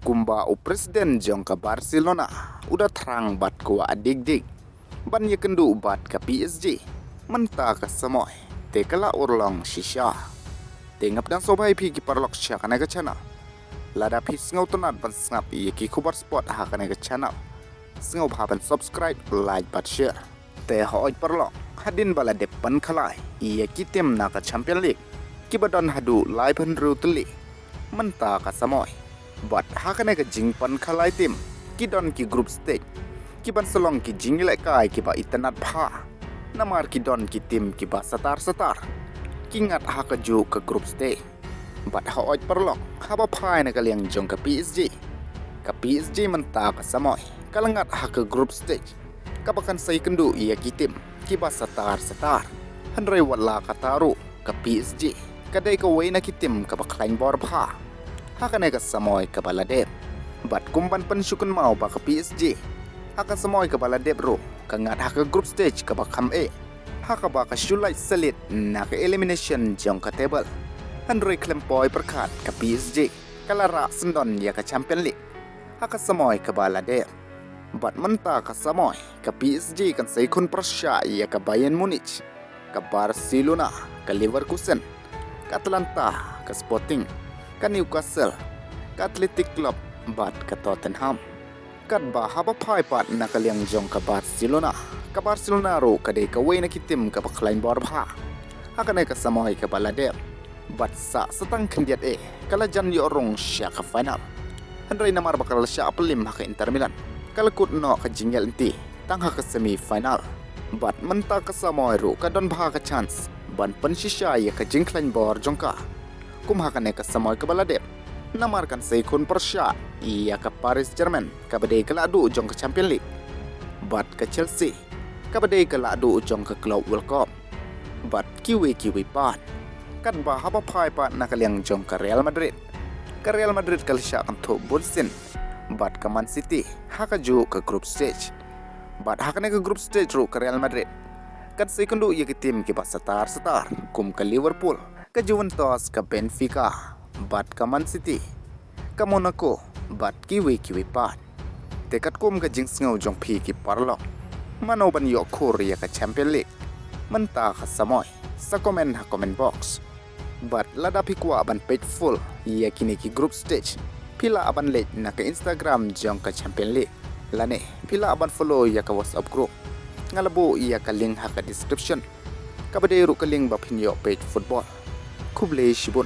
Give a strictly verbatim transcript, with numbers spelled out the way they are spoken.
kumba u president jong ka Barcelona u da thrang bad kwah dik dik ban ïakynduh bad ka P S G, mynta ka samoi te ka la urlong shisha. Te nga pdiang sngewbha ïa phi ki paralok sha kane ka channel. Lada phi sngewtynnat ban sngap ïa ki khubor sport ha kane ka channel, sngewbha ban subscribe, like bad share. Te hooid paralok, hadien ba la dep pynkhalai ïa ki tim na ka Champion League kiba don haduh laiphew hynriew tylli mynta ka samoi, bad ha kane ka jingpynkhalai tim ki don ki group stage kiban sa long ki jingïalehkai kiba itynnat bha, namar ki don ki tim kiba satar satar ki ngat ha kajuh ka group stage. Bad hooid paralok, haba phai na ka liang jong ka P S G, ka P S G mynta ka samoi ka la ngat ha ka group stage kaba kan sa ïakynduh ïa ki tim kiba satar satar. Hynrei wat la katta ruh, ka P S G ka dei kawei na ki tim kaba khlaiñ bor bha ha kane ka samoi kaba la dep. Bad kum ban pynshitom ba ka P S G ha ka samoi kaba la dep ruh ka ngat ha ka group stage kaba kham eh, ha kaba ka shu lait sha leit na ka elimination jong ka table. Hynrei khlem poi pyrkhat, ka P S G ka la rah syndon ïa ka Champion League ha ka samoi kaba la dep. Bad mynta ka samoi ka P S G kan sa ïakhun pyrshah ïa ka Bayern Munich, ka Barcelona, ka Leverkusen, ka Atalanta, ka Sporting, ka Newcastle, ka Athletic Club bad ka Tottenham. Katba haba phai pat na ka liang jong ka Barcelona, ka Barcelona ruh ka dei kawei na ki tim kaba khlaiñ bor bha ha kane ka samoi kaba la dep. Bad sah sa tang khyndiat eh ka la jan ïoh rung sha ka final. Hynrei namar ba ka la shah pynlip ha ka Inter Milan, ka la kut noh ka jingïaid lynti tang ha ka semi final. Bad mynta ka samoi ruh ka don bha ka chance ban pynshisha ïa ka jingkhlaiñ bor jong ka kum ha kane ka samoi kaba la dep, namar kan sa ïakhun pyrshah ïa ka Paris Germain kaba dei ka lahduh jong ka Champion League, bad ka Chelsea kaba dei ka lahduh jong ka Club World Cup, bad kiwei kiwei pat. Katba haba phai pat na ka liang jong ka Real Madrid, ka Real Madrid ka la shah kynthup bunsien bad ka Man City ha kajuh ka group stage. Bad ha kane ka group stage ruh ka Real Madrid kan sa ïakynduh ïa ki tim kiba satar satar kum ka Liverpool, ka Juventus, ka Benfica bad ka Man City, ka Monaco bad kiwei kiwei pat. Te katkum ka jingsngew jong phi ki paralok, mano ban ïoh khur ïa ka Champion League mynta ka samoi? Sa comment ha comment box. Bad lada phi kwah ban peit full ïa kine ki group stage, phi lah ban leit na ka Instagram jong ka Champion League, lane phi lah ban follow ïa ka WhatsApp group. Nga la buh ïa ka link ha ka description, kaba dei ruh ka link ba phin ïoh peit football. Khublei shibun.